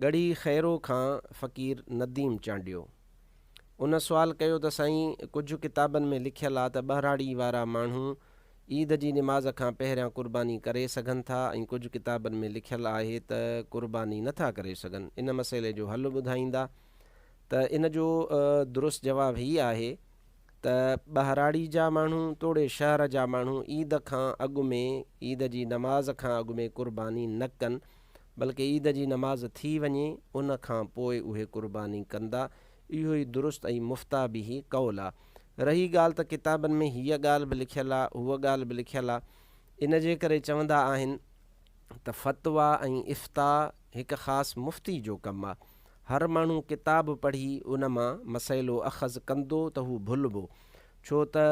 ڳڙهي خيرو کان فقير نديم چانڊيو. ان سوال ڪيو ته سائين ڪجهه ڪتابن ۾ لکيل آ ته ٻهراڙي وارا ماڻهو عيد جي نماز کان پهريان قرباني ڪري سگهن ٿا ۽ ڪجهه ڪتابن ۾ لکيل آهي ته قرباني نه ٿا ڪري سگهن ان مسئلي جو حل ٻڌائيندا ته ان جو درست جواب هي آهي ته ٻهراڙي جا ماڻهو توڙي شهر جا ماڻهو عيد کان اڳ ۾ عيد جي نماز کان اڳ ۾ قرباني نه ڪن بلڪه عيد جي نماز ٿي وڃي ان کان پوء اهي قرباني ڪندا، اهو ئي درست ۽ مفتيٰ به قول آ. رهي ڳالهه ته ڪتابن ۾ هيء ڳالهه به لکيل آ، هوء ڳالهه به لکيل آ، ان جي ڪري چوندا آهن ته فتويٰ ۽ افتاء هڪ خاص مفتي جو ڪم آ، هر ماڻهو ڪتاب پڙهي ان مان مسئلو اخذ ڪندو ته هو ڀلبو، ڇو ته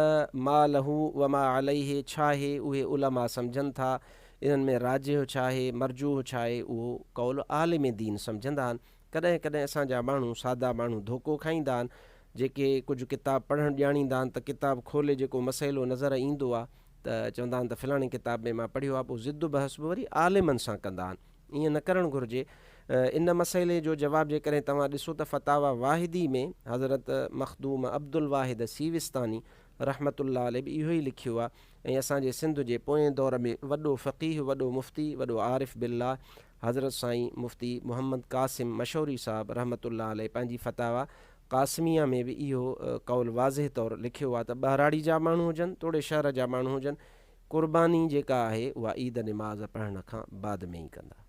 ما له وما عليه ڇاهي اهي علماء سمجهن ٿا، انهن ۾ راجح ڇاهي، مرجوح ڇاهي اهو قول عالم دين سمجهندا آهن. ڪڏهن ڪڏهن اسان جا ماڻهو سادا ماڻهو ڌوڪو کائيندا آهن، جيڪي ڪجهه ڪتاب پڙهڻ ڄاڻيندا آهن ته ڪتاب کولي جيڪو مسئلو نظر ايندو آهي ته چوندا آهن ته فلاڻي ڪتاب ۾ مان پڙهيو آهي پوء ضد بحث به وري عالمن سان ڪندا آهن. ائين نه ڪرڻ گهرجي. ان مسئلي جو جواب جيڪڏهن توهان ڏسو ته فتاويٰ واحدي ۾ حضرت مخدوم عبدالواحد سيوستاني رحمة الله عليه به اهو ئي لکيو آهي ۽ اسان جي سنڌ جي پوئين دور ۾ وڏو فقيه وڏو مفتي وڏو عارف بالله حضرت سائين مفتي محمد قاسم مشوري صاحب رحمة الله عليه پنهنجي فتاويٰ قاسميه ۾ به اهو قول واضح طور لکيو آهي ته ٻهراڙي جا ماڻهو هجن توڙي شهر جا ماڻهو هجن قرباني جيڪا آهي اها عيد نماز پڙهڻ کان بعد ۾ ئي ڪندا.